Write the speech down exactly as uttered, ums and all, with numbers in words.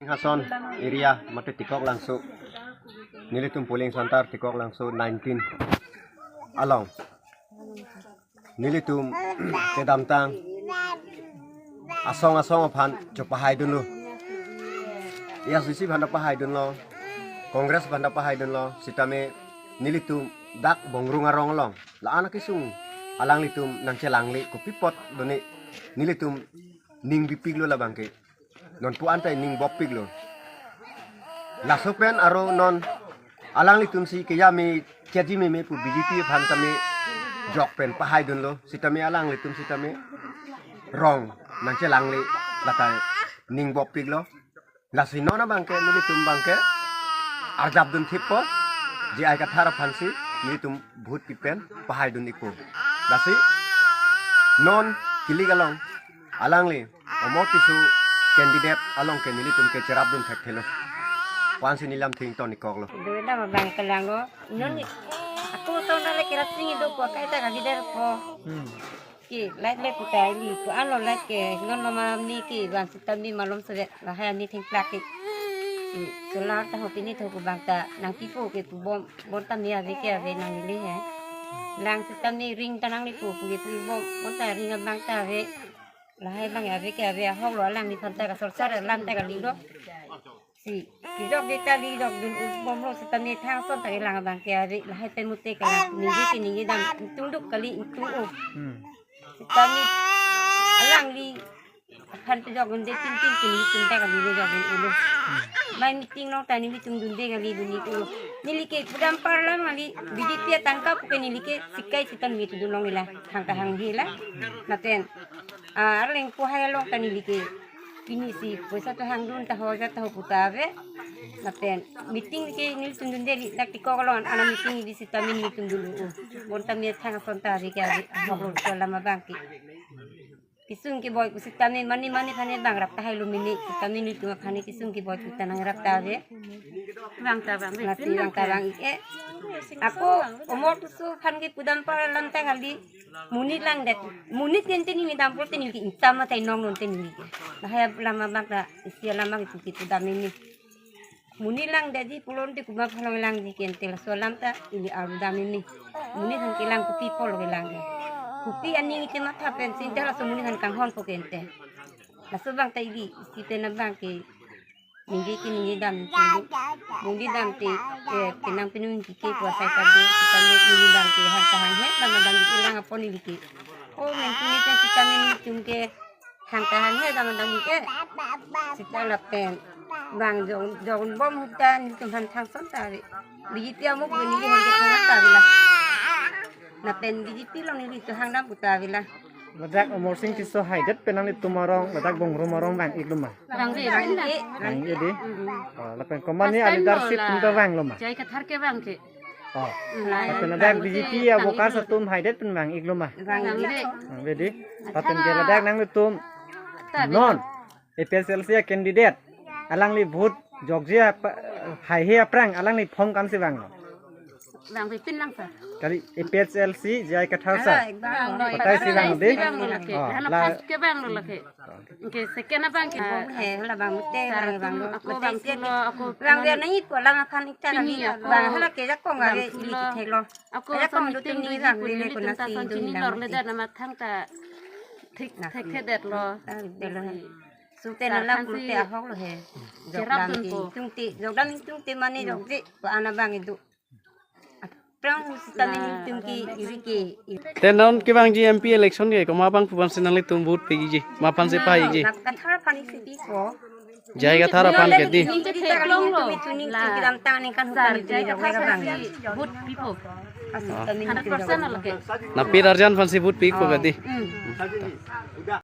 Hason area mate Tikok Langso, nelitum polling center Tikok Langso nineteen along nelitum kedamtang asong asong aphan chopahaidunlo. A I C C aphan ta pahaidunlo, Congress aphan ta pahaidunlo, sitame nelitum dak Bongrung arong along la-an akesung alanglitum nangchelangle, kopi apot done nelitum ning bipiklo labangke. Non pu-an ta ning boppiklo. Laso pen aro non alanglitum si keya me keji meme pu B J P aphan tame jok pen pahaidunlo, sitame alanglitum sitame rong nangchelangle, lata ning boppiklo. Lasi non abangke nelitum abangke arjapdun thippo, J I Kathar aphansi nelitum vote pipen pahaidun ikpo. Lasi non kilik along alangli Omor Tisso candidate along ke nelitum ke cherapdun thekthelo. Pu-ansi neli lamthe ington-ik koklo. Doi dam abang kelang lo. Non ni. Ako ton dale kerap sing ido ko kaita ka gider ko. Hmm. Ke light le putai li ko alo light ke non lo ma ni ke bang sitame malom sebe lahai ni thengplak ke. Hmm. Solar ta ho pini tho ko bang ta nangpipo ke pu bom, bom ta me ave ke ave nangle he. Lang sitame ring ta nanglipo pu ke pu bom, bom ta ring abang ta ave. Lahai abang ave ke ave, ahok lo alangliphan ta ka sorsar alam ta kalilo. Si, kijok di ta lijokdun u bomlo sitame thang ason ta kelang abang ke ave, lahai pen mute kelang, ningje ke ningje dam, ingtungduk kali ingtung-o. Hmm. Sitame alangliphan pejokdunde tin tin ke nelitum ta kali pejokdun-olo. Hmm. Mai meeting along ta nelitum dunde kali dun-ik-olo. Neli ke pudam parlam kali, B J P atangka pu ke neli ke sikai sitame nelitum dunlong ila, hang ta hanghe la. Lapen ah, arleng pu hai along ta neli ke. Pini si poisa ta hangdun ta ho ja ta ho pu ta ave. Lapen meeting ke nelitum dunde li dak Tikok along ana meeting di sitame nelitum dunlo. Bom tame thang ason ta ave ke ave. Ahok lo so alam abang ke. Kesung keboi pu sitame mane mane aphan bang rap tahai lo mene. Sitame nelitum aphan kesung keboi pu ta nangrap ta ave. Bang ta bang. Lasi bang ta bang-ik-e. Ako Omor Tisso aphan ke pudam parlam ta kali. Monit langdet, monit ente neli dam pulote neli ke ingtam atai nong non te neli ke. Lahai alam abang ta isi alam abang itu ke pudam ini. Monit langdetji pulote komat aphan langji ke ente laso alam ta ili arudam ini. Monit aphan kelang kopi apot lo kelang ke. Kopi aning ite matha pensi ente laso monit aphan kanghonpo ke ente. Laso abang ta ili isi pen abang ke. Ningje ke ningje dam, ningje dam te, eh, penang penung ke ke puasa ta do, sitame ningje dam te hang ta hanghe, dam dam ke lang apot neli ke. Oh, men tuni pen sitame nelitum ke hang ta hanghe, dam dam ke. Sita lapen bang jong, jong bom hutan nelitum aphan thang ason ta ave. B J P amuk neli hang ke thang ta ave la. Lapen B J P along nelitum hang dam pu ta ave la. Ladak Amarsing Tisso haidet pen nanglitum arong, ladak Bongrung arong vang-iklo ma? Vangve, vangve. Vang-ik di? Mm-mm. Oh, lapen komat ni a leadership atum ta vanglo ma? J I Kathar ke vang ke. Oh. Mm. Lapen ladak B J P a workers atum haidet pen vang-iklo ma? Vangve. Vangve di? Lapen ke ladak nanglitum non A P H L C a candidate alangli vote jokji apa, haihe aphrang alangli form ko-ansi vanglo? Vangve pin lang sir. Kali A P H L C J I Kathar sir. Ah, vanglo. Kotai si vang di? Vanglo lake. Oh, hala la first ke vanglo lake. Ke second abang ke. Bom he, hala bang mute, sir, vang, vanglo. Ako mute vang si lo, ako vangve nai pu alam aphan ik ta pini kami. Ako bang hala ke jakong vang ave si ili lo. Kithek lo. Ako jakong ason dutum meeting ni duji vang puni le nelitum ta kona si ason dun chini lang lor le mute. Dan amat thang ta thik, nasi thik thedet lo. Ah, delo he. Sute sir, nang lang phan si pute ahok lo he. Cherap dun po. Jok dam ingtungte, jok dam ingtungte mane jokje, ko-an abang idu. Aphrang sitame nelitum ke iri ke. Te non kevangji M P election ke, komat abang pu aphansi nanglitum vote piji, komat aphansi pahiji? Dak Kathar aphan isi pipo. J I Kathar aphan ke di. Nelitum ke theklonglo. Nelitum ke dam tang ningkan sir, hutan J I nelitum Kathar jok abang. Aphansi vote pipo. Asik kami hundred percent nelitum jok. Lake. Napir arjan aphansi vote pipo ke di. Hmm.